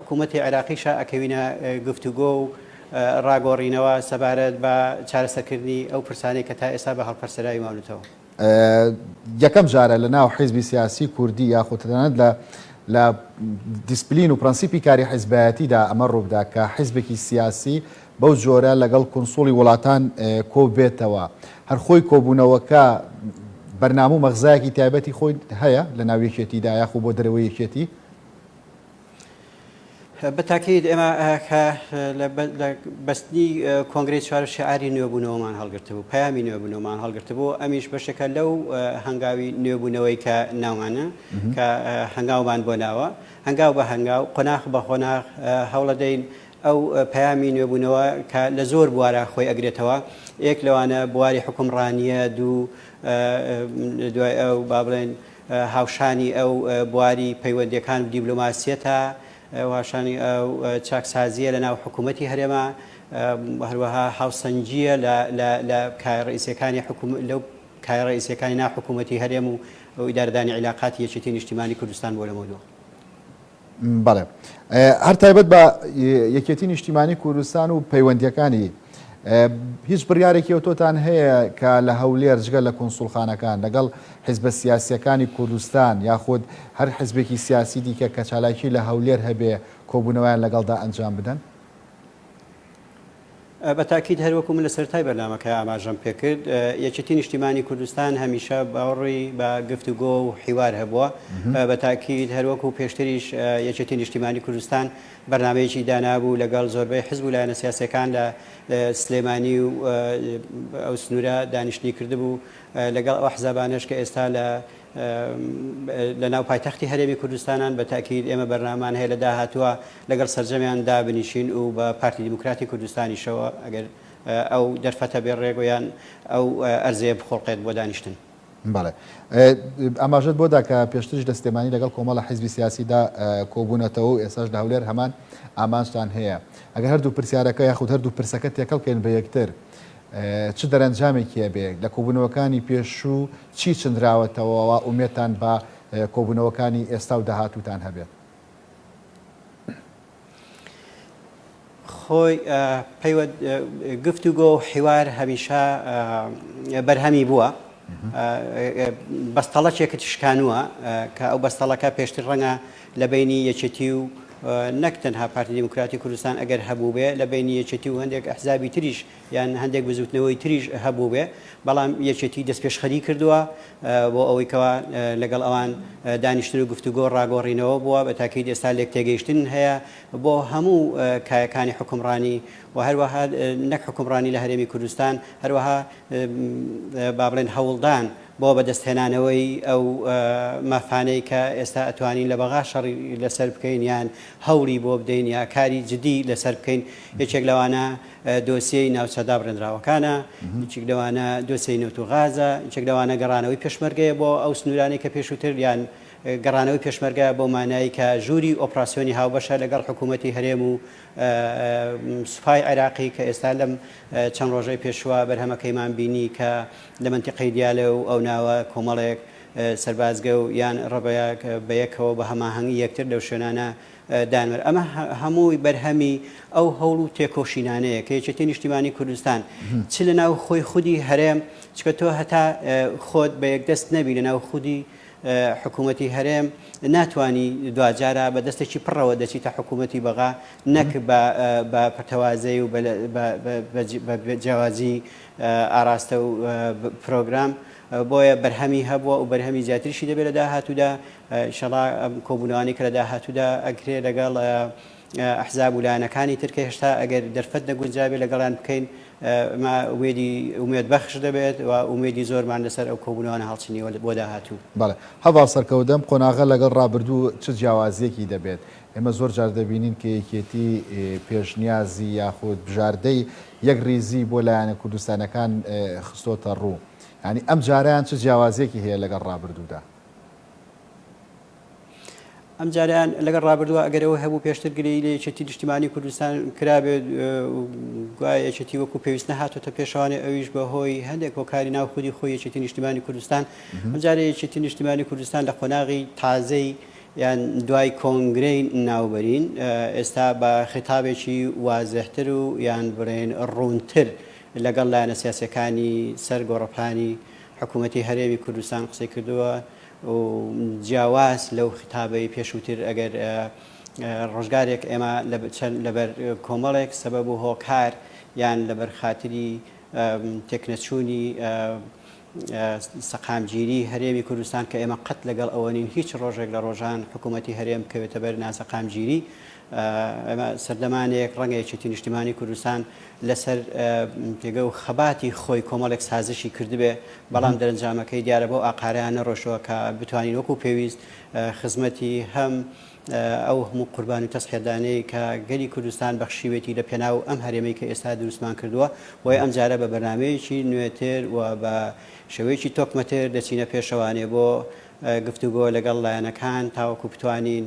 حکوومەتی عێراقیشا ئەکەوینە گفتوگۆ و ڕاگۆڕینەوە سەبارەت بە چارەسەرکردنی ئەو پرسانەی کە تا ئێستا بە هەڵپەرسراوی ماونەتەوە. یەکەم جارە لە ناو حیزبی سیاسی کوردی یاخود تەنانەت لە لە دیسپلین و پرەنسیپی کاری حیزبایەتیدا ئەمە ڕووبدا کە حیزبێکی سیاسی بەو جۆرە لەگەڵ کونسوڵی وڵاتان کۆبێتەوە. هەر خۆی کۆبوونەوەکە بەرنامە و مەغزایەکی تایبەتی خۆی هەیە لە ناو یەکێتیدا یاخو بۆ دەرەوەی یەکێتی؟ بە تاکید ئێمە کە لە بەستنی کۆنگرەی چوار شعاری نوێبوونەوەمان هەڵگرتبوو، پەیامی نوێبوونەوەمان هەڵگرتبوو، ئەمیش بەشێکە لەو هەنگاوی نوێبوونەوەی کە ناومانە، کە هەنگاومان بۆ ناوە، هەنگاو بە هەنگاو، قۆناخ بە قۆناغ هەوڵەدەین ئەو پەیامی نوێبوونەوە کە لە زۆر بوارا خۆی ئەگرێتەوە، یەک لەوانە بواری حوکمڕانییە، دوو دوای ئەو با بڵێین هاوشانی ئەو بواری پەیوەندییەکان و دیبلۆماسییەتە، هاوشانی ئەو چاکسازییە لە ناو حکوومەتی هەرێمە، هەروەها هاوسەنگییە لە کایە ڕەئیسییەکانی لەو کایە ڕەئیسییەکانی ناو حکوومەتی هەرێم و ئیدارەدانی عیلاقاتی یەکێتی نیشتیمانی کوردستان بۆ لەمەودوا. بەڵێ هەر تایبەت بە یەکێتی نیشتیمانی کوردستان و پەیوەندیەکانی هیچ بڕیارێکی ئەوتۆتان هەیە کە لە هەولێر جگە لە کونسوڵخانەکان لەگەڵ حیزبە سیاسیەکانی کوردستان یاخود هەر حیزبێکی سیاسی دیکە کە چالاکی لە هەولێر هەبێ کۆبوونەوەیان لەگەڵدا ئەنجام بدەن؟ بە تاکید هەر وەکو من لە سەرەتای بەرنامەکە ئاماژەم پێکرد، یەکێتی نیشتیمانی کوردستان هەمیشە باوەڕی بە گفتوگۆ و حیوار هەبووە. بە تاکید هەر وەکو پێشتریش یەکێتی نیشتیمانی کوردستان بەرنامەیەکی دانابوو لەگەڵ زۆربەی حزب و لایەنە سیاسیەکان لە سلێمانی و ئەو سنوورە دانیشتنی کردبوو لەگەڵ ئەو ئەحزابانەش کە ئێستا لە لە ناو پایتەختی هەرێمی کوردستانان، بە تەئکید ئێمە بەرنامەمان هەیە لە داهاتووە لەگەڵ سەرجەمیان دابنیشین و بە پارتی دیموکراتی کوردستانیشەوە ئەگەر ئەو دەرفەتە بێ ڕێگۆ یان ئەو ئەرزەیە بخوڵقێت بۆ دانیشتن. بەڵێ. ئاماژەت بۆ دا کە پێشتریش لە سلێمانی لەگەڵ کۆمەڵە حیزبی سیاسیدا کۆبوونەتەوە و ئێستاش لە هەولێر هەمان ئامانجتان هەیە. ئەگەر هەردوو پرسیارەکە یاخود هەردوو پرسەکە تێکەڵ کەین بە یەکتر، چ دەرەنجامێکی ئەبێ؟ لە کۆبوونەوەکانی پێشوو چی چنراوەتەوە وا ئومێدتان بە کۆبوونەوەکانی ئێستا و داهاتووتان هەبێت؟ خۆی پەیوە گفتوگۆ و حیوار هەمیشە بەرهەمی بووە. بەستەڵەکێکت شکانووە کە ئەو بەستەڵەکە پێشتر ڕەنگە لە بەینی یەکێتی و نەک تەنها پارتی دیموکراتی کوردستان ئەگەر هەبووبێ لە بەینی یەکێتی و هەندێک ئەحزابی تریش یان هەندێک بزوتنەوەی تریش هەبووبێ بەڵام یەکێتی دەستپێشخەری کردووە بۆ ئەوەی کەوا لەگەڵ ئەوان دانیشتن و گفتوگۆ ڕاگۆڕینەوە بووە بە تاکید ئێستا لێکتێگەیشتن هەیە بۆ هەموو کایەکانی حوکمڕانی و هەروەها نەک حوکمڕانی لە هەرێمی کوردستان هەروەها با بڵێن هەوڵدان بۆ بەدەستهێنانەوەی ئەو مافانەی کە ئێستا ئەتوانین لە بەغا شەڕی لەسەر بکەین یان هەوڵی بۆ بدەین یا کاری جدی لەسەر بکەین، یەکێک لەوانە دۆسیەی ناوچە دابڕێنراوەکانە، یەکێک لەوانە دۆسیەی نەوت و غازە، یەکێک لەوانە گەڕانەوەی پێشمەرگەیە بۆ ئەو سنوورانەی کە پێشووتر یان گەڕانەوەی پێشمەرگە بەو مانای کە ژووری ئۆپراسیۆنی هاوبەشە لەگەڵ حکوومەتی هەرێم و سوپای عێراقی کە ئێستا لەم چەند ڕۆژەی پێشووە بەرهەمەکەیمان بینی کە لە مەنتیقەی دیالە و ئەو ناوە کۆمەڵێک سەربازگە و یان ڕەبەیە بە یەکەوە بە هەماهەنگی یەکتر لەو شوێنانە دانرا. ئەمە هەمووی بەرهەمی ئەو هەوڵ و تێکۆشینانەیە کە یەکێتی نیشتیمانی کوردستان چ لە ناو خۆی خودی هەرێم چکە تۆ هەتا خۆت بە یەکدەست نەبی لە ناو خودی حکوومەتی هەرێم ناتوانی دواجارە بە دەستێکی پڕەوە دەچیتە حکوومەتی بەغا نەک بە پەرتەوازەی و بە جیاوازی ئاراستە و پرۆگرام، بۆیە بەرهەمی هەبووە و بەرهەمی زیاتریشی دەبێت لە داهاتوودا، ئیشەڵا ئەم کۆبوونەوانەی کە لە داهاتوودا ئەکرێ لەگەڵ ئەحزاب و لایەنەکانی تر کە هێشتا ئەگەر دەرفەت نەگونجابێت لەگەڵیان بکەین ئەمە ئومێدی ئومێد بەخش دەبێت و ئومێدی زۆرمان لەسەر ئەو کۆبوونەوانە هەڵچنیوە بۆ داهاتوو. بەڵێ هەڤاڵ سەرکەوت ئەم قۆناغە لەگەڵ ڕابردوو چ جیاوازییەکی دەبێت؟ ئێمە زۆر جار دەبینین کە یەکێتی پێشنیازی یاخود بژاردەی یەک ریزی بۆ لایەنە کوردستانەکان خستۆتە ڕوو. یانی ئەم جارەیان چ جیاوازیەکی هەیە لەگەڵ ڕابردوودا؟ ئەم جارەیان لەگەڵ ڕابردووە ئەگەر ئەوە هەبوو پێشتر گلەیی لە یەکێتی نیشتیمانی کوردستان کرابێت گوایە یەکێتی وەکو پێویست نەهاتۆتە پێشەوانێ ئەویش بە هۆی هەندێک هۆکاری ناو خودی خۆی یەکێتی نیشتیمانی کوردستان ئەم جارە یەکێتی نیشتیمانی کوردستان لە قۆناغی تازەی یان دوای کۆنگرەی ناوبرین ئێستا بە خیتابێکی وازحتر و یان بڵێین ڕوونتر لەگەڵ لایەنە سیاسیەکانی سەر گۆڕەپانی حکوومەتی هەرێمی کوردستان قسەی کردووە و جیاواز لەو خیتابەی پێشووتر ئەگەر ڕۆژگارێک ئێمە لەبەر کۆمەڵێک سەبەب و هۆکار یان لەبەر خاتری تێکنەچوونی سەقامگیری هەرێمی کوردستان کە ئێمە قەت لەگەڵ ئەوە نین هیچ ڕۆژێک لە ڕۆژان حکوومەتی هەرێم بکەوێتە بەر ناسەقامگیری. ئێمە سەردەمانێک ڕەنگە یەکێتی نیشتیمانی کوردستان لەسەر پێگە و خەباتی خۆی کۆمەڵێک سازشی کردبێ، بەڵام دەرەنجامەکەی دیارە بەو ئاقارەیان نەڕۆشتووە کە بتوانین وەکو پێویست خزمەتی هەم ئەو هەموو قوربانی و تەزحیەدانەی کە گەلی کوردستان بەخشیوێتی لە پێناو ئەم هەرێمەی کە ئێستا دروستمان کردووە، بۆیە ئەمجارە بە بەرنامەیەکی نوێتر و بە شێوەیەکی تۆکمەتر دەچینە پێشەوانێ بۆ گفتوگۆ لەگەڵ لایەنەکان تاوەکو بتوانین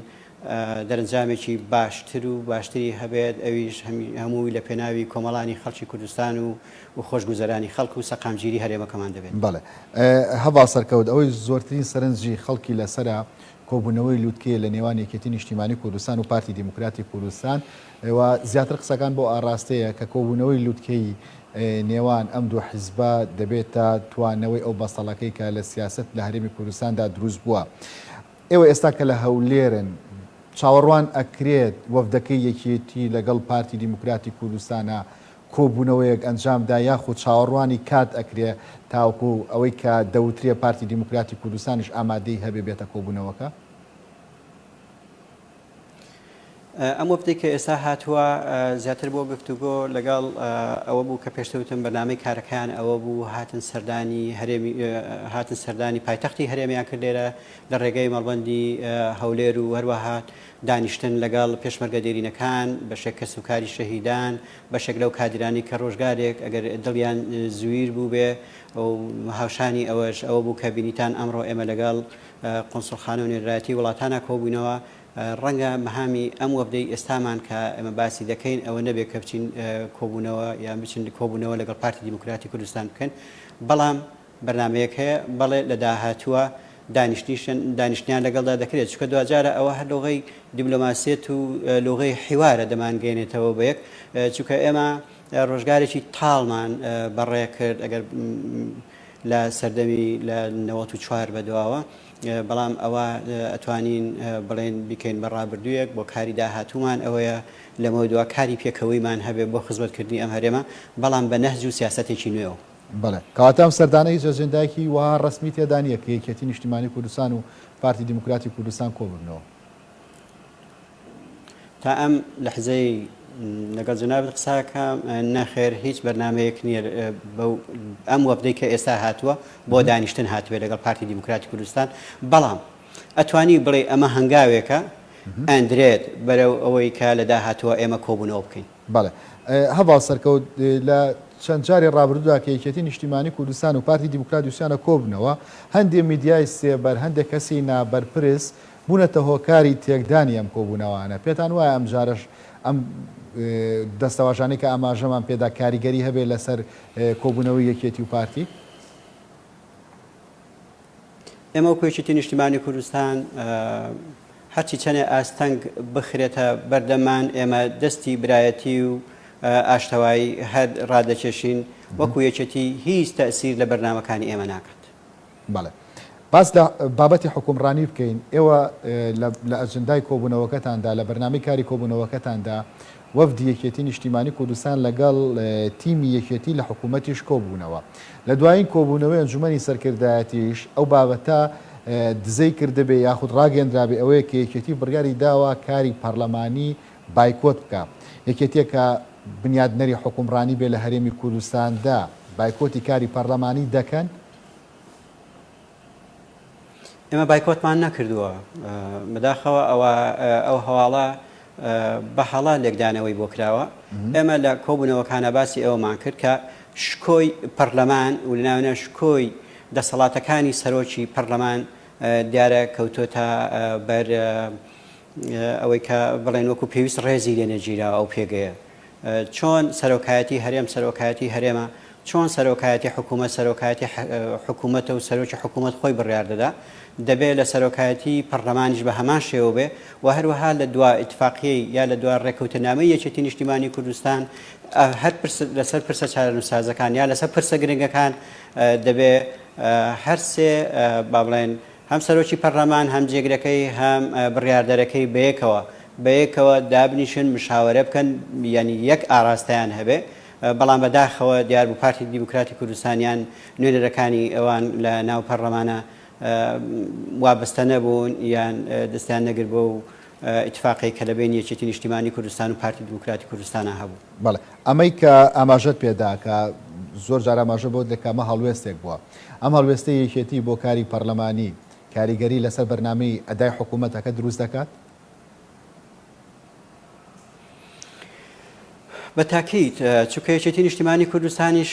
دەرەنجامێکی باشتر و باشتری هەبێت، ئەویش هەمووی لە پێناوی کۆمەڵانی خەڵکی کوردستان و و خۆشگوزەرانی خەڵک و سەقامگیری هەرێمەکەمان دەبێت. بەڵێ هەڤاڵ سەرکەوت، ئەوەی زۆرترین سەرنجی خەڵکی لەسەرە کۆبوونەوەی لوتکەیە لە نێوان یەکێتی نیشتیمانی کوردستان و پارتی دیموکراتی کوردستان و زیاتر قسەکان بەو ئاڕاستەیە کە کۆبوونەوەی لوتکەی نێوان ئەم دوو حیزبە دەبێتە توانەوەی ئەو بەستەڵەکەی کە لە سیاسەت لە هەرێمی کوردستاندا دروست بووە. ئێوە ئێستا کە لە هەولێرن چاوەڕوان ئەکرێت وەفدەکەی یەکێتی لەگەڵ پارتی دیموکراتی کوردستانا کۆبوونەوەیەک ئەنجام دا یاخود چاوەڕوانی کات ئەکرێ تاوەکو ئەوەی کە دەوترێ پارتی دیموکراتی کوردستانیش ئامادەی هەبێ بێتە کۆبوونەوەکە؟ ئەم وەفدەی کە ئێستا هاتووە زیاتر بۆ گفتوگۆ لەگەڵ ئەوە بوو کە پێشتر وتم بەرنامەی کارەکەیان ئەوە بوو هاتن سەردانی هەرێمی هاتن سەردانی پایتەختی هەرێمیان کرد لێرە لە ڕێگەی مەڵبەندی هەولێر و هەروەها دانیشتن لەگەڵ پێشمەرگە دێرینەکان، بەشێک کەسوکاری شەهیدان، بەشێک لەو کادیرانەی کە ڕۆژگارێک ئەگەر دڵیان زویر بووبێ و هاوشانی ئەوەش ئەوە بوو کە بینیتان ئەمڕۆ ئێمە لەگەڵ قونسوڵخانە و نوێنەرایەتی وڵاتانا کۆبووینەوە. ڕەنگە مەهامی ئەم وەفدەی ئێستامان کە ئێمە باسی دەکەین ئەوە نەبێ کە بچین کۆبوونەوە یان بچن کۆبوونەوە لەگەڵ پارتی دیموکراتی کوردستان بکەن، بەڵام بەرنامەیەک هەیە، بەڵێ لە داهاتووە دانیشتنیشیان دانیشتنیان لەگەڵدا دەکرێت، چونکە دواجارە ئەوە هەر لوغەی دیبلۆماسیەت و لوغەی حیوارە دەمانگەیەنێتەوە بە یەک، چونکە ئێمە ڕۆژگارێکی تاڵمان بەڕێ کرد ئەگەر لە سەردەمی لە 94 بەدواوە، بەڵام ئەوە ئەتوانین بڵێین بیکەین بە ڕابردوویەک بۆ کاری داهاتوومان ئەوەیە لەمەودوا کاری پێکەوەیمان هەبێت بۆ خزمەتکردنی ئەم هەرێمە، بەڵام بە نەهج و سیاسەتێکی نوێوە. بەڵێ. کەواتە ئەم سەردانە هیچ ئەجێندایەکی وەها ڕەسمی تێدا نییە کە یەکێتی نیشتیمانی کوردستان و پارتی دیموکراتی کوردستان کۆببنەوە. تا ئەم لەحزەی لەگەڵ جەنابت قسە ئەکەم نەخێر هیچ بەرنامەیەک نییە بەو ئەم وەفدەی کە ئێستا هاتووە بۆ دانیشتن هاتبێت لەگەڵ پارتی دیموکراتی کوردستان بەڵام ئەتوانی بڵێی ئەمە هەنگاوێکە ئەندرێت بەرەو ئەوەی کە لە داهاتووە ئێمە کۆبوونەوە بکەین. بەڵێ هەڤاڵ سەرکەوت، لە چەند جاری ڕابردوودا کە یەکێتی نیشتیمانی کوردستان و پارتی دیموکرات ویستیانە کۆببنەوە، هەندێ میدیای سێبەر، هەندێ کەسی نابەرپرس بوونەتە هۆکاری تێکدانی ئەم کۆبوونەوانە. پێتان وایە ئەمجارەش ئەم دەستەواژانەی کە ئاماژەمان پێدا کاریگەری هەبێت لەسەر کۆبوونەوەی یەکێتی و پارتی؟ ئێمە وەکو یەکێتی نیشتیمانی کوردستان هەرچی چەنێ ئاستەنگ بخرێتە بەردەممان ئێمە دەستی برایەتی و ئاشتەوایی هەر ڕادەکێشین وەکو یەکێتی هیچ تەئسیر لە بەرنامەکانی ئێمە ناکات. بەڵێ. باس لە بابەتی حوکمڕانی بکەین، ئێوە لە ئەجندای کۆبوونەوەکەتاندا، لە بەرنامەی کاری کۆبوونەوەکەتاندا وەفدی یەکێتی نیشتیمانی کوردستان لەگەڵ تیمی یەکێتی لە حکوومەتیش کۆبوونەوە. لە دوایین کۆبوونەوەی ئەنجوومەنی سەرکردایەتیش ئەو بابەتە دزەی کردبێ یاخود ڕاگەیەندرابێ ئەوەیە کە یەکێتی بڕیاری داوە کاری پەرلەمانی بایکۆت بکا. یەکێتییەک کە بنیادنەری حوکمڕانی بێ لە هەرێمی کوردستاندا بایکۆتی کاری پەرلەمانی دەکەن؟ ئێمە بایکۆتمان نەکردووە، بەداخەوە ئەوە ئەو هەواڵە بە هەڵە لێکدانەوەی بۆ کراوە. ئێمە لە کۆبوونەوەکانە باسی ئەوەمان کرد کە شکۆی پەرلەمان و لەناویانە شکۆی دەسەڵاتەکانی سەرۆکی پەرلەمان دیارە کەوتۆتە بەر ئەوەی کە بڵێن وەکو پێویست ڕێزی لێ نەگیراوە ئەو پێگەیە. چۆن سەرۆکایەتی هەرێم سەرۆکایەتی هەرێمە؟ چۆن سەرۆکایەتی حکوومەت سەرۆکایەتی حکوومەتە و سەرۆکی حکوومەت خۆی بڕیار دەدا، دەبێ لە سەرۆکایەتی پەڕلەمانیش بە هەمان شێوە بێ و هەروەها لە دوا ئیتفاقیەی یا لە دوا ڕێکەوتنامەی یەکێتی نیشتیمانی کوردستان هەر پرس لەسەر پرسە چارەنووسسازەکان یا لەسەر پرسە گرنگەکان دەبێ هەر سێ با بڵێن هەم سەرۆکی پەرلەمان هەم جێگرەکەی هەم بڕیاردەرەکەی بەیەکەوە بەیەکەوە دابنیشن مشاوەرە بکەن یانی یەک ئاراستەیان هەبێ بەڵام بەداخەوە دیار بوو پارتی دیموکراتی کوردستان یان نوێنەرەکانی ئەوان لە ناو پەرلەمانە وابەستە نەبوون یان دەستیان نەگرت بەو ئیتفاقەی کە لە بەینی یەکێتی نیشتیمانی کوردستان و پارتی دیموکراتی کوردستانا هەبوو. بەڵێ ئەمەی کە ئاماژەت پێ دا کە زۆر جار ئاماژە بەوە دەکرێت کە ئەمە هەڵوێستێک بووە. ئەم هەڵوێستەی یەکێتی بۆ کاری پەڕلەمانی کاریگەری لەسەر بەرنامەی ئەدای حکوومەتەکە دروست دەکات؟ بە تاکید، چونکە یەکێتی نیشتیمانی کوردستانیش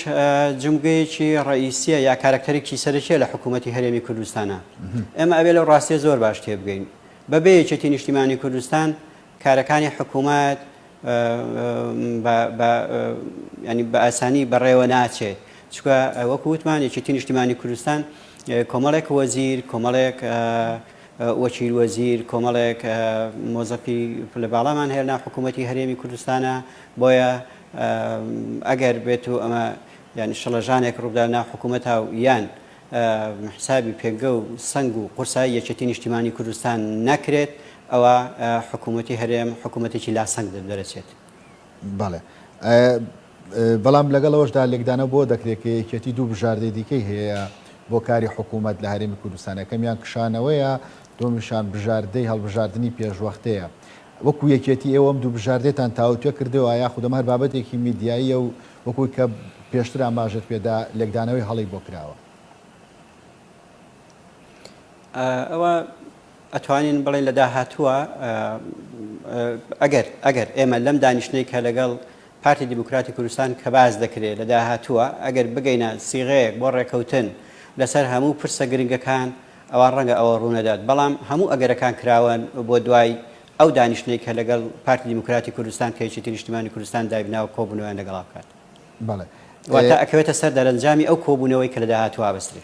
جومگەیەکی ڕەئیسیە یا کارەکتەرێکی سەرەکیە لە حکوومەتی هەرێمی کوردستانا. ئێمە ئەبێ لەو ڕاستیە زۆر باش تێبگەین. بەبێ یەکێتی نیشتیمانی کوردستان کارەکانی حکوومەت بە ئاسانی بەڕێوە ناچێت. چونکە وەکو وتمان یەکێتی نیشتیمانی کوردستان کۆمەڵێک وەزیر، کۆمەڵێک وەکیل وەزیر، کۆمەڵێک مۆزەفی پلە باڵامان هەیە لەناو حکوومەتی هەرێمی کوردستانە، بۆیە ئەگەر بێت و ئەمە یانی شڵەژانێک ڕووبدا لەناو حکوومەتا و یان حسابی پێگە و سەنگ و قورسایی یەکێتی نیشتیمانی کوردستان نەکرێت، ئەوا حکوومەتی هەرێم حکوومەتێکی لاسەنگ دەرەچێت. بەڵێ. بەڵام لەگەڵ ئەوەشدا لێکدانەوە بۆ دەکرێت کە یەکێتی دوو بژاردەی دیکەی هەیە بۆ کاری حکوومەت لە هەرێمی کوردستان، یەکەمیان کشانەوەیە، دووەمیشان بژاردەی هەڵبژاردنی پێشوەختەیە. وەکو یەکێتی ئێوە ئەم دوو بژاردەتان تاوتوێ کردووە یاخود ئەمە هەر بابەتێکی میدیاییە و وەکو کە پێشتر ئاماژەت پێدا لێکدانەوەی هەڵەی بۆ کراوە؟ ئەوە ئەتوانین بڵێین لە داهاتووە ئەگەر ئەگەر ئێمە لەم دانیشتنەی کە لەگەڵ پارتی دیموکراتی کوردستان کە باس دەکرێت لە داهاتووە ئەگەر بگەینە سیغەیەک بۆ ڕێکەوتن لەسەر هەموو پرسە گرنگەکان ئەوا ڕەنگە ئەوە ڕوونەدات بەڵام هەموو ئەگەرەکان کراوەن بۆ دوای ئەو دانیشتنەی کە لەگەڵ پارتی دیموکراتی کوردستان کە یەکێتی نیشتیمانی کوردستان دایبناوە کۆبوونەوەیان لەگەڵا بکات. بەڵێ. واتە ئەکەوێتە سەر دەرەنجامی ئەو کۆبوونەوەی کە لە داهاتووە ئەبەسترێ.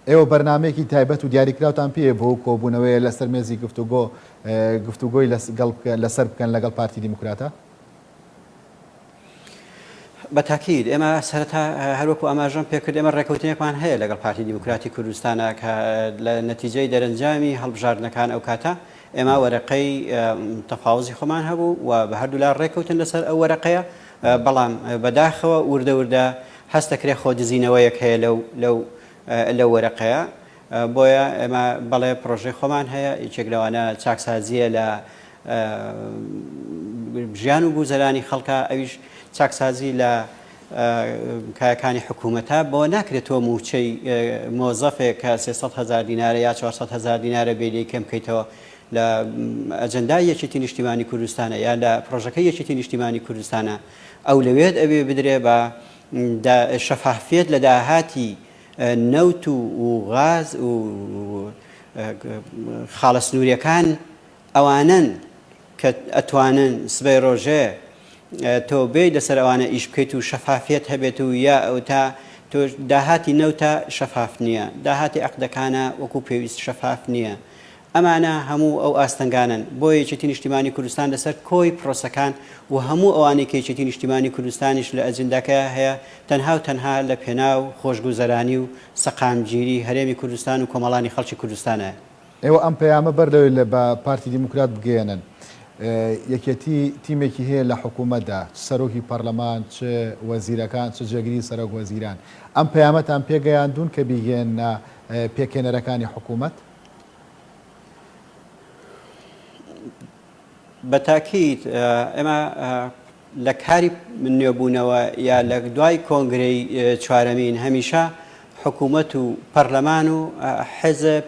ئێوە بەرنامەیەکی تایبەت و دیاریکراوتان پێیە بۆ ئەو کۆبوونەوەیە لەسەر مێزی گفتوگۆ گفتوگۆی لەسەر بکەن لەگەڵ پارتی دیموکراتا؟ بە تاکید، ئێمە سەرەتا هەر وەکو ئاماژەم پێکرد ئێمە ڕێکەوتنێکمان هەیە لەگەڵ پارتی دیموکراتی کوردستانا کە لە نەتیجەی دەرەنجامی هەڵبژاردنەکان ئەو کاتە ئێمە وەرەقەی تەفاوزی خۆمان هەبوو و بە هەردوولا ڕێکەوتن لەسەر ئەو وەرەقەیە بەڵام بەداخەوە وردە وردە هەست دەکرێت خۆ دزینەوەیەک هەیە لەو لەو لەو وەرەقەیە بۆیە ئێمە بەڵێ پرۆژەی خۆمان هەیە یەکێک لەوانە چاکسازیە لە ژیان و گوزەرانی خەڵکە ئەویش چاکسازی لە کایەکانی حکوومەتە بۆ ناکرێت تۆ موچەی مۆزەفێک کە 300 هزار دینارە یا 400 هزار دینارە بێ لێی کەم بکەیتەوە لە ئەجەندای یەکێتی نیشتیمانی کوردستانە یا لە پرۆژەکەی یەکێتی نیشتیمانی کوردستانە ئەولەویەت ئەبێ بدرێ بە شەفافیەت لە داهاتی نەوت و غاز و خاڵە سنووریەکان ئەوانەن کە ئەتوانن سبەی ڕۆژێ تۆ بێی لەسەر ئەوانە ئیش بکەیت و شەفافیەت هەبێت و یا ئەوتا تۆ داهاتی نەوتە شەفاف نییە داهاتی عەقدەکانە وەکو پێویست شەفاف نییە ئەمانە هەموو ئەو ئاستەنگانەن بۆیە یەکێتی نیشتیمانی کوردستان لەسەر کۆی پرۆسەکان و هەموو ئەوانەی کە یەکێتی نیشتیمانی کوردستانیش لە ئەجنداکەیا هەیە تەنها و تەنها لە پێناو خۆشگوزەرانی و سەقامگیری هەرێمی کوردستان و کۆمەڵانی خەڵکی کوردستانە. ئێوە ئەم پەیامە بەر لەوەی لە بە پارتی دیموکرات بگەیەنن، یەکێتی تیمێکی هەیە لە حکوومەتدا، چ سەرۆکی پەرلەمان، چ وەزیرەکان، چ جێگری سەرۆک وەزیران، ئەم پەیامەتان پێگەیاندوون کە بیگەیەننە پێکهێنەرەکانی حکوومەت؟ بە تاکید ئێمە لە کاری نوێبوونەوە یا لە دوای کۆنگرەی چوارەمین هەمیشە حکوومەت و پەرلەمان و حزب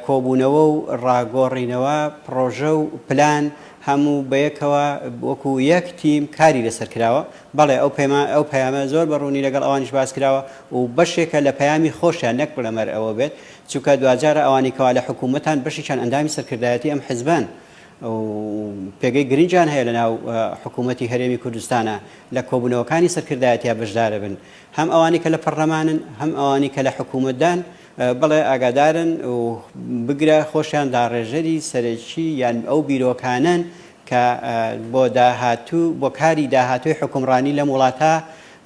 کۆبوونەوە و ڕاگۆڕینەوە پڕۆژە و پلان هەموو بەیەکەوە وەکو یەک تیم کاری لەسەر کراوە. بەڵێ ئەو پەیما ئەو پەیامە زۆر بە ڕوونی لەگەڵ ئەوانیش باس کراوە و بەشێکە لە پەیامی خۆشیان نەک بڵێم هەر ئەوە بێت چونکە دواجارە ئەوانەی کەوا لە حکوومەتان بەشێکیان ئەندامی سەرکردایەتی ئەم حزبەن. و پێگەی گرنگیان هەیە لەناو حکوومەتی هەرێمی کوردستانە لە کۆبوونەوەکانی سەرکردایەتیا بەشدارەبن هەم ئەوانی کە لە پەڕلەمانن هەم ئەوانی کە لە حکوومەتدان بەڵێ ئاگادارن و بگرە خۆشیان داڕێژەری سەرەکی یان ئەو بیرۆکانەن کە بۆ داهاتوو بۆ کاری داهاتووی حوکمڕانی لەم وڵاتە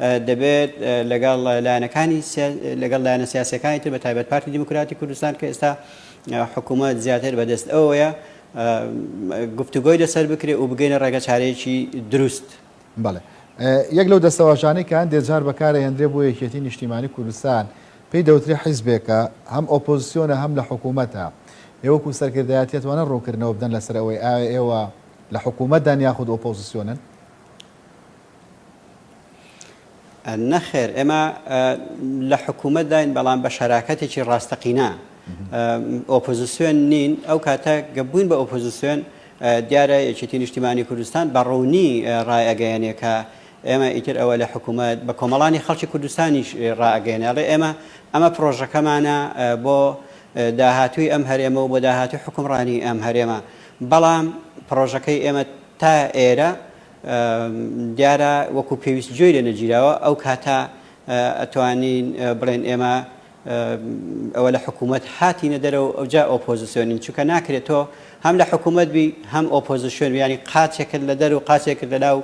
دەبێت لەگەڵ لایەنەکانی لەگەڵ لایەنە سیاسیەکانی تر بە تایبەت پارتی دیموکراتی کوردستان کە ئێستا حکوومەت زیاتر بەدەست ئەوەیە گفتوگۆی لەسەر بکرێ و بگەینە ڕێگە چارەیەکی دروست. بەڵێ. یەک لەو دەستەواژانەی کە هەندێ جار بەکارئەهێندرێ بۆ یەکێتی نیشتیمانی کوردستان پێی دەوترێ حیزبێکە هەم ئۆپۆزسیۆنە هەم لە حکوومەتە. ئێوە وەکوو سەرکردایەتی ئەتوانن ڕوونکردنەوە بدەن لەسەر ئەوەی ئایا ئێوە لە حکوومەتدان یاخود ئۆپۆزسیۆنن؟ نەخێر ئێمە لە حکوومەتداین بەڵام بە شەراکەتێکی ڕاستەقینە ئۆپۆزیسیۆن نین ئەو کاتە گە بووین بە ئۆپۆزیسیۆن دیارە یەکێتی نیشتیمانی کوردستان بە ڕوونی ڕایئەگەیەنێ کە ئێمە ئیتر ئەوە لە حکوومەت بە کۆمەڵانی خەڵکی کوردستانیش ڕائەگەیەنێ ئەڵێ ئێمە ئەمە پڕۆژەکەمانە بۆ داهاتووی ئەم هەرێمە و بۆ داهاتووی حوکمڕانی ئەم هەرێمە بەڵام پڕۆژەکەی ئێمە تا ئێرە دیارە وەکو پێویست گوێی لێ نەگیراوە، ئەو کاتە ئەتوانین بڵێن ئێمە ئەوە لە حکوومەت هاتینە دەرەوە ئەوجا ئۆپۆزیسیۆنین، چونکە ناکرێت تۆ هەم لە حکوومەت بی هەم ئۆپۆزیسیۆن بی، یانی قاچێکت لە دەر و قاچێکت لە ناو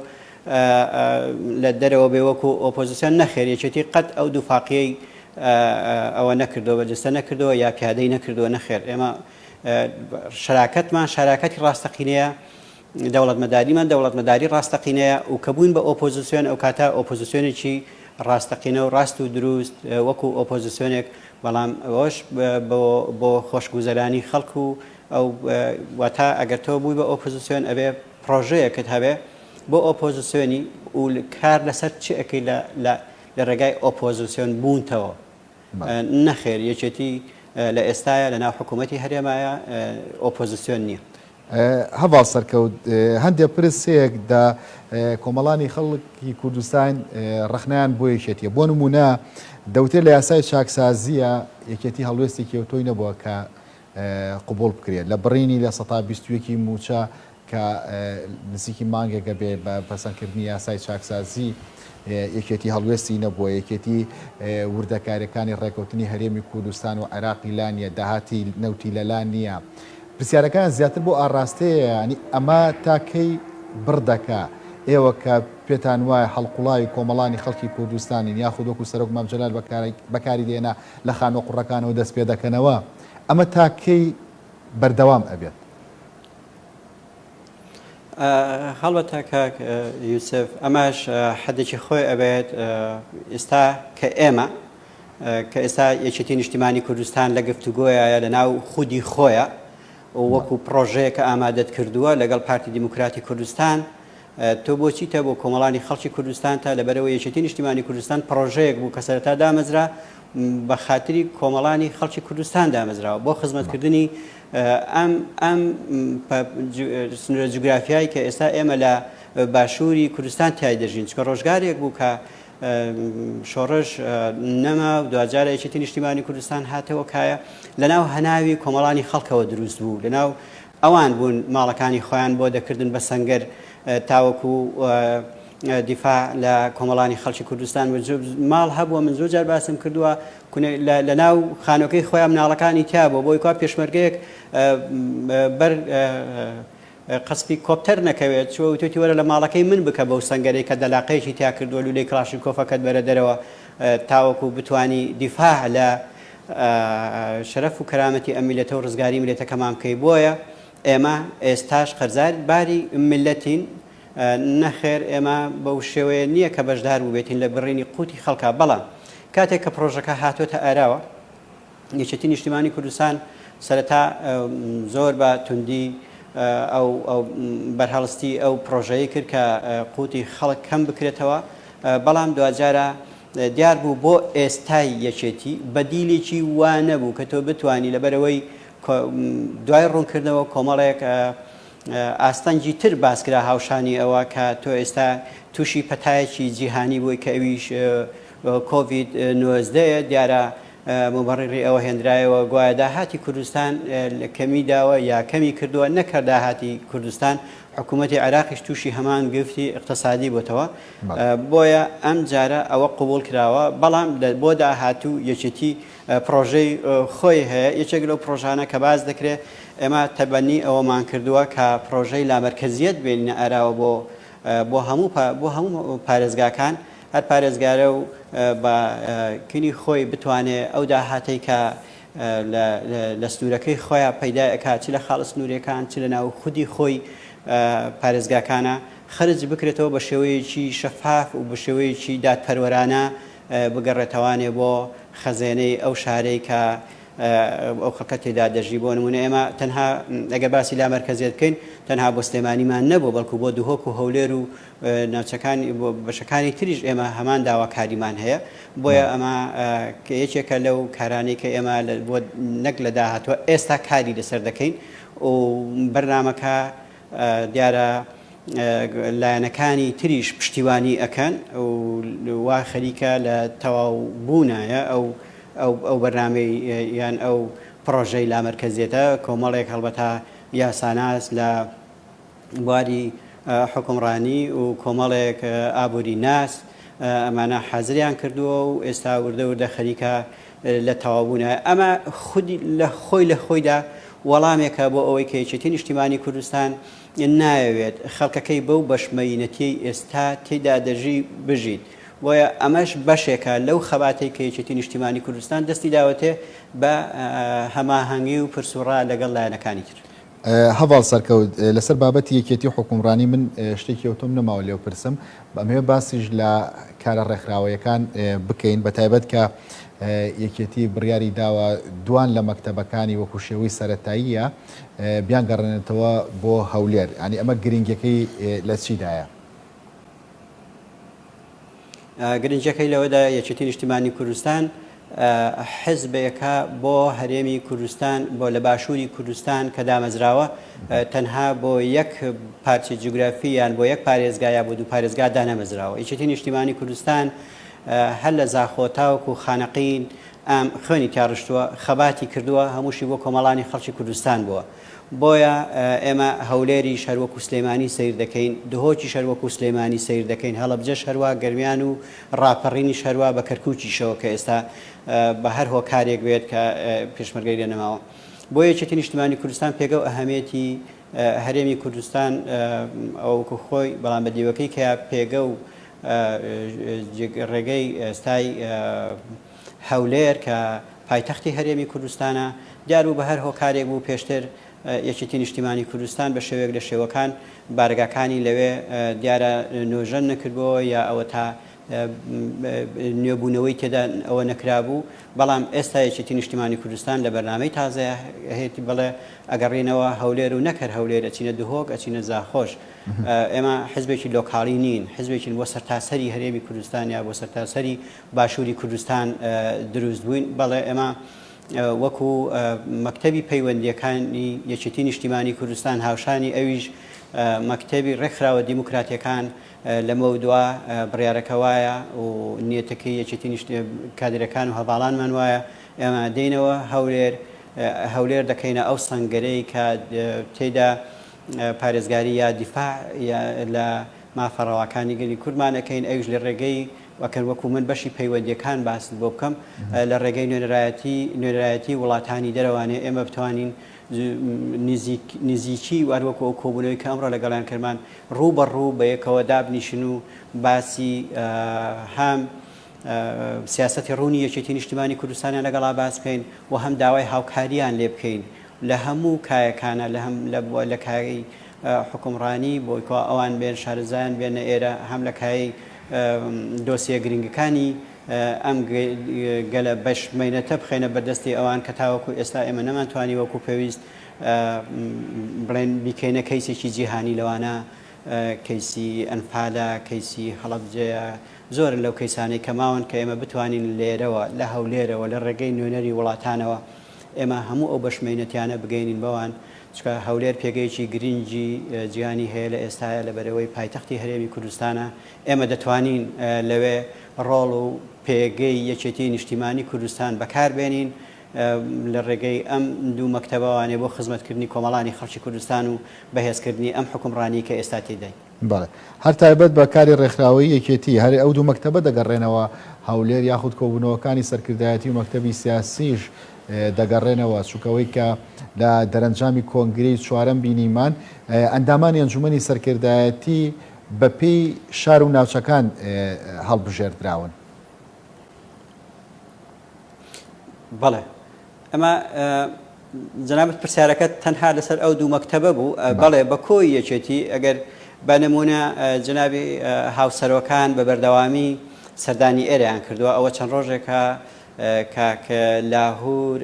لە دەرەوە بێ وەکو ئۆپۆزیسیۆن، نەخێر یەکێتی قەت ئەو دووفاقیەی ئەوە نەکردووە، بەرجەستە نەکردووە یا پیادەی نەکردووە، نەخێر ئێمە شەراکەتمان شەراکەتی ڕاستەقینەیە. دەوڵەتمەداریمان دەوڵەتمەداری ڕاستەقینەیە و کە بووین بە ئۆپۆزسیۆن ئەوکاتە ئۆپۆزسیۆنێکی ڕاستەقینە و ڕاست و دروست وەکو ئۆپۆزسیۆنێک بەڵام ئەوەش بۆ خۆشگوزەرانی خەڵک و ئەو واتا ئەگەر تۆ بووی بە ئۆپۆزسیۆن ئەبێ پڕۆژەیەکت هەبێ بۆ ئۆپۆزسیۆنی و کار لەسەر چ ئەکەی لە ڕێگای ئۆپۆزسیۆن بوونتەوە. نەخێر یەکێتی لە ئێستایا لە ناو حکوومەتی هەرێمایە ئۆپۆزسیۆن نییە. هەڤاڵ سەرکەوت، هەندێ پرس هەیە دە کۆمەڵانی خەڵکی کوردستان ڕەخنەیان بۆ یەکێتیە. بۆ نموونە دەوترێ لە یاسای چاکسازییە یەکێتی هەڵوێستێکی ئەوتۆی نەبووە کە قبوڵ بکرێت لە بڕینی 21% ی مووچە کە نزیکی مانگێکە بێ بە پەسەندکردنی یاسای چاکسازی یەکێتی هەڵوێستی نەبووە، یەکێتی وردەکاریەکانی ڕێکەوتنی هەرێمی کوردستان و عێراقی لا نییە، داهاتی نەوتی لەلا نییە. پرسیارەکان زیاتر بۆ ئاڕاستەیە یانی ئەمە تا کەی بڕ دەکا؟ ئێوە کە پێتان وایە هەڵقوڵاوی کۆمەڵانی خەڵکی کوردستانین یاخود وەکو سەرۆک مام جەلال بەکاری دێنا لە خانوە قوڕەکانەوە دەست پێدەکەنەوە ئەمە تا کەی بەردەوام ئەبێت؟ هەڵبەتە کاک یوسف ئەمەش حەدێکی خۆی ئەبێت ئێستا کە ئێمە کە ئێستا یەکێتی نیشتیمانی کوردستان لە گفتوگۆیە لە ناو خودی خۆیە وەکو پرۆژەیە کە ئامادەت کردووە لەگەڵ پارتی دیموکراتی کوردستان تۆ بۆچیتە بۆ کۆمەڵانی خەڵکی کوردستان تا لەبەرەوە یەکێتی نیشتیمانی کوردستان پرۆژەیەک بوو کە سەرەتا دامەزرا بە خاتری کۆمەڵانی خەڵکی کوردستان دامەزراوە بۆ خزمەتکردنی ئەم ئەم سنوورە جوگرافیای کە ئێستا ئێمە لە باشووری کوردستان تیای دەژین چکە ڕۆژگارێک بوو کە شۆڕش نەما و دواجارە یەکێتی نیشتیمانی کوردستان هاتەوە کایە لەناو هەناوی کۆمەڵانی خەڵکەوە دروست بوو لەناو ئەوان بوون ماڵەکانی خۆیان بۆ دەکردن بە سەنگەر تاوەکو دیفاع لە کۆمەڵانی خەڵکی کوردستان و ماڵ هەبووە من زۆر جار باسم کردووە لە ناو خانۆکەی خۆیان مناڵەکانی تیا بووە بۆی کوا پێشمەرگەیەک بەر قەسفی کۆپتەر نەکەوێت چوە وتوێتی وەرە لە ماڵەکەی من بکە بەو سەنگەرەی کە دەلاقەیەکی تیا کردووە لولەی کڵاشینکۆفەکەت بەرە دەرەوە تاوەکو بتانی دیفاع لە شەرەف و کەرامەتی ئەم میلەتە و ڕزگاری میلەتەکەمان بکەی بۆیە ئێمە ئێستاش قەرزار باری میلەتین نەخێر ئێمە بەو شێوەیە نییە کە بەشدار بووبێتین لە بڕینی قوتی خەڵکا بەڵام کاتێک کە پرۆژەکە هاتۆتە ئاراوە یەکێتی نیشتیمانی کوردستان سەرەتا زۆر بە توندی ئەو بەرهەڵستی ئەو پرۆژەیە کرد کە قوتی خەڵک کەم بکرێتەوە بەڵام دواجارە دیار بوو بۆ ئێستای یەکێتی بەدیلێکی وا نەبوو کە تۆ بتانی لەبەرەوەی دوای ڕوونکردنەوە کۆمەڵێک ئاستەنگی تر باسکرا هاوشانی ئەوە کە تۆ ئێستا تووشی پەتایەکی جیهانی بووی کە ئەویش کۆڤید 19 دیارە. موبەڕیڕی ئەوە هێنرایەوە گوایە داهاتی کوردستان کەمی داوە یا کەمی کردووە، نەک هەر داهاتی کوردستان، حکوومەتی عێراقیش تووشی هەمان گرفتی ئیقتسادی بۆتەوە، بۆیە ئەم جارە ئەوە قبوڵ کراوە، بەڵام بۆ داهاتوو یەکێتی پڕۆژەی خۆی هەیە، یەکێک لەو پڕۆژانە کە باس دەکرێت، ئێمە تەبەنی ئەوەمان کردووە کە پڕۆژەی لامەرکەزییەت بێنینە ئاراوە بۆ بۆ هەموو بۆ هەموو پارێزگاکان، هەر پارێزگارە و بە کینی خۆی بتوانێ ئەو داهاتەی کە لە سنوورەکەی خۆیان پەیدای ئەکات چ لە خاڵە سنووریەکان چ لە ناو خودی خۆی پارێزگاکانە خەرج بکرێتەوە بە شێوەیەکی شەفاف و بە شێوەیەکی دادپەروەرانە بگەڕێتەوانێ بۆ خەزێنەی ئەو شارەی کە ئەو خەڵکە تێدا دەژی. بۆ نموونە ئێمە تەنها ئەگەر باسی لامەرکەزیەت بکەین تەنها بۆ سلێمانیمان نەبوو بەڵکو بۆ دهۆک و هەولێر و ناوچەکانی بۆ بەشەکانی تریش ئێمە هەمان داواکاریمان هەیە. بۆیە ئەمە یەکێکە لەو کارانەی کە ئێمە بۆ نەک لە داهاتووە ئێستا کاری لەسەر دەکەین و بەرنامەکە دیارە لایەنەکانی تریش پشتیوانی ئەکەن و وا خەریکە لە تەواو بوونایە ئەو ئەو بەرنامەی یان ئەو پڕۆژەی لامەرکەزیەتە کۆمەڵێک هەڵبەتە یاساناس لە بواری حوکمڕانی و کۆمەڵێک ئابووری ناس ئەمانە حازریان کردووە و ئێستا وردە وردە خەریکە لە تەواوبوونە. ئەمە خودی لە خۆی لە خۆیدا وەڵامێکە بۆ ئەوەی کە یەکێتی نیشتیمانی کوردستان نایەوێت خەڵکەکەی بەو بەشمەینەتیەی ئێستا تێیدا دەژی بژیت. بۆیە ئەمەش بەشێکە لەو خەباتەی کە یەکێتی نیشتیمانی کوردستان دەستی داوەتێ بە هەماهەنگی و پرس و ڕا لەگەڵ لایەنەکانی تر. هەڤاڵ سەرکەوت، لەسەر بابەتی یەکێتی و حوکمڕانی من شتێکی ئەوتۆم نەماوە لێو پرسم، ئەمەوێ باسیش لە کارە ڕێکخراوەیەکان بکەین، بەتایبەت کە یەکێتی بڕیاری داوە دوان لە مەکتەبەکانی وەکو شێوەی سەرەتاییە بیانگەڕێنێتەوە بۆ هەولێر، یانی ئەمە گرنگیەکەی لە چیدایە؟ گرنگیەکەی لەوەدایە یەکێتی نیشتیمانی کوردستان حزبێکە بۆ هەرێمی کوردستان بۆ لە باشووری کوردستان کە دامەزراوە تەنها بۆ یەک پارچە جوگرافی یان بۆ یەک پارێزگا یا بۆ دوو پارێزگا دانەمەزراوە. یەکێتی نیشتیمانی کوردستان هەر لە زاخۆ تاوەکو خانەقین ئەم خوێنی تیا ڕشتووە، خەباتی کردووە، هەمووشی بۆ کۆمەڵانی خەڵکی کوردستان بووە. بۆیە ئێمە هەولێریش هەر وەکو سلێمانی سەیر دەکەین، دهۆکیش هەر وەکو سلێمانی سەیر دەکەین، هەڵەبجەش هەروا، گەرمیان و ڕاپەڕینیش هەروا، بە کەرکوکیشەوە کە ئێستا بە هەر هۆکارێک بێت کە پێشمەرگەی لێ نەماوە. بۆ یەکێتی نیشتمانی کوردستان پێگە و ئەهەمیەتی هەرێمی کوردستان ئەوە وەکو خۆی، بەڵام بە دیوەکەی کە پێگە و ڕێگەی ئێستای هەولێر کە پایتەختی هەرێمی کوردستانە، دیار بوو بە هەر هۆکارێک بوو پێشتر یەکێتی نیشتیمانی کوردستان بە شێوەیەک لە شێوەکان بارەگاکانی لەوێ دیارە نۆژەن نەکردبۆوە یا ئەوەتا نوێبوونەوەی تێدا ئەوە نەکرابوو، بەڵام ئێستا یەکێتی نیشتیمانی کوردستان لە بەرنامەی تازەیا هەیەتی بەڵێ ئەگەڕێینەوە هەولێر و نەک هەر هەولێر ئەچینە دهۆک ئەچینە زاخۆش. ئێمە حزبێکی لۆکاڵی نین، حزبێکین بۆ سەرتاسەری هەرێمی کوردستان یا بۆ سەرتاسەری باشووری کوردستان دروست بووین. بەڵێ ئێمە وەکو مەکتەبی پەیوەندییەکانی یەکێتی نیشتیمانی کوردستان هاوشانی ئەویش مەکتەبی ڕێکخراوە دیموکراتیەکان لەمەودوا بڕیارەکە وایە و نیەتەکەی یەکێتی کادرەکان و هەڤاڵانمان وایە ئێمە دێینەوە هەولێر، هەولێر دەکەینە ئەو سەنگەرەی کە تێیدا پارێزگاری یا دیفاع لە مافە ڕەواکانی گەلی کوردمان ئەکەین ئەویش لە ڕێگەی ئەکەن وەکو من بەشی پەیوەندیەکان باست بۆ بکەم لە ڕێگەی نوێنەرایەتی نوێنەرایەتی وڵاتانی دەرەوانێ ئێمە بتوانین نزیک نزیکی و هەروەکو ئەو کۆبوونەوەی کە ئەمڕۆ لەگەڵیان کردمان ڕوو بە ڕوو بە یەکەوە دابنیشن و باسی هەم سیاسەتی ڕوونی یەکێتی نیشتیمانی کوردستانیان لەگەڵا باس بکەین و هەم داوای هاوکاریان لێ بکەین لە هەموو کایەکانە لە هەم لە کایەی حوکمڕانی بۆی کەوا ئەوان بێن شارەزایان بێنە ئێرە هەم لە کایەی دۆسیە گرنگەکانی ئەم گەلە بەش مەینەتە بخەینە بەردەستی ئەوان کە تاوەکو ئێستا ئێمە نەمانتوانی وەکو پێویست بڵێن بیکەینە کەیسێکی جیهانی لەوانە کەیسی ئەنفالە کەیسی هەڵەبجەیە زۆرن لەو کەیسانەی کە ماون کە ئێمە بتوانین لێرەوە لە هەولێرەوە لە ڕێگەی نوێنەری وڵاتانەوە ئێمە هەموو ئەو بەشمەینەتیانە بگەینین بەوان. چونکە هەولێر پێگەیەکی گرنگی جیهانی هەیە لە ئێستایا لەبەرئەوەی پایتەختی هەرێمی کوردستانە، ئێمە دەتوانین لەوێ ڕۆڵ و پێگەی یەکێتی نیشتیمانی کوردستان بەکاربێنین لە ڕێگەی ئەم دوو مەکتەبەوانێ بۆ خزمەتکردنی کۆمەڵانی خەڵکی کوردستان و بەهێزکردنی ئەم حوکمڕانیەی کە ئێستا تێیداین. بەڵێ. هەر تایبەت بە کاری ڕێکخراوەیی یەکێتی، هەر ئەو دوو مەکتەبە دەگەڕێنەوە هەولێر یاخود کۆبوونەوەکانی سەرکردایەتی و مەکتەبی سیاسیش دەگەڕێنەوە، چونکە ئەوەی کە لە دەرەنجامی کۆنگرەی چوارەم بینیمان، ئەندامانی ئەنجومەنی سەرکردایەتی بەپێی شار و ناوچەکان هەڵبژێردراون. بەڵێ ئەمە جەنابت پرسیارەکەت تەنها لەسەر ئەو دوو مەکتەبە بوو بەڵێ بە کۆی یەکێتی ئەگەر بە نمونە جەنابی هاوسەرۆکان بە بەردەوامی سەردانی ئێرەیان کردووە ئەوە چەند ڕۆژێکە کاک لاهور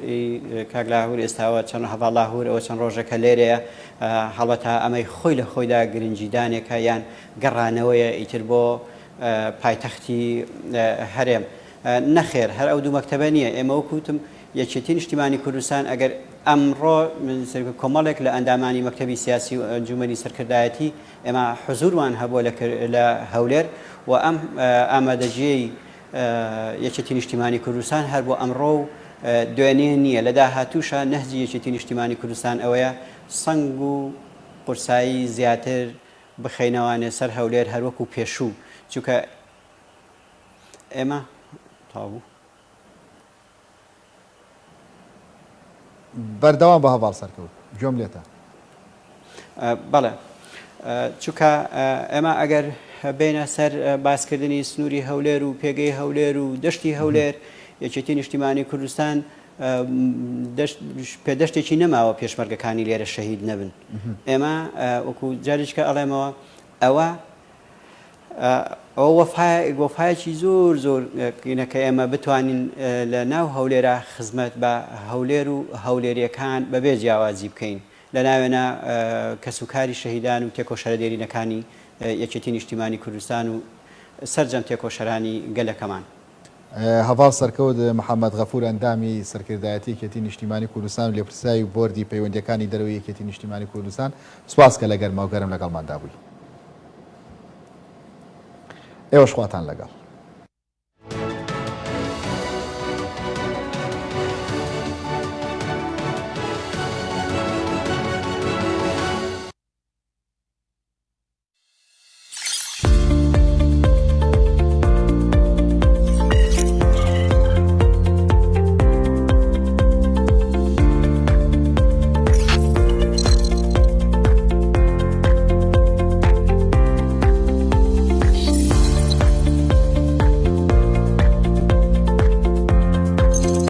کاک لاهور ئێستاوە چەند هەڤاڵ لاهور ئەوە چەند ڕۆژێکە لێرەیە هەڵبەتە ئەمەی خۆی لە خۆیدا گرنگیدانێکە یان گەڕانەوەیە ئیتر بۆ پایتەختی هەرێم. نەخێر هەر ئەو دوو مەکتەبە نییە، ئێمە وەکو وتم یەکێتی نیشتیمانی کوردستان ئەگەر ئەمڕۆ کۆمەڵێک لە ئەندامانی مەکتەبی سیاسی و ئەنجومەنی سەرکردایەتی ئێمە حزورمان هەبووە لە هەولێر و ئەم ئامادەگیەی یەکێتی نیشتیمانی کوردستان هەر بۆ ئەمڕۆ و دوێنێ نییە، لە داهاتووشا نەهجی یەکێتی نیشتیمانی کوردستان ئەوەیە سەنگ و قورسایی زیاتر بخەینەوانێ سەر هەولێر هەروەکو پێشوو چونکە ئێمە تەواو بوو. بەردەوام بە هەڤاڵ سەرکەوت گوێم لێتە. بەڵێ چونکە ئێمە ئەگەر بێینە سەر باسکردنی سنووری هەولێر و پێگەی هەولێر و دەشتی هەولێر یەکێتی نیشتیمانی کوردستان پێدەشتێکی نەماوە پێشمەرگەکانی لێرە شەهید نەبن ئێمە وەکو جاریچکە ئەڵێمەوە ئەوە ئەوە وەفایەکی زۆر زۆر گرنگە کە ئێمە بتوانین لە ناو هەولێرا خزمەت بە هەولێر و هەولێرییەکان بەبێ جیاوازی بکەین، لە ناوێنا کەسوکاری شەهیدان و تێکۆشەرە دێرینەکانی یەکێتی نیشتیمانی کوردستان و سەرجەم تێکۆشەرانی گەلەکەمان. هەڤاڵ سەرکەوت محەمەد غەفور ئەندامی سەرکردایەتی یەکێتی نیشتیمانی کوردستان و لێپرسراوی بۆردی پەیوەندییەکانی دەرەوەی یەکێتی نیشتیمانی کوردستان، سوپاس کە لە گەرماوگەرم لەگەڵماندا بووی. ئێوەش خواتان لەگەڵ.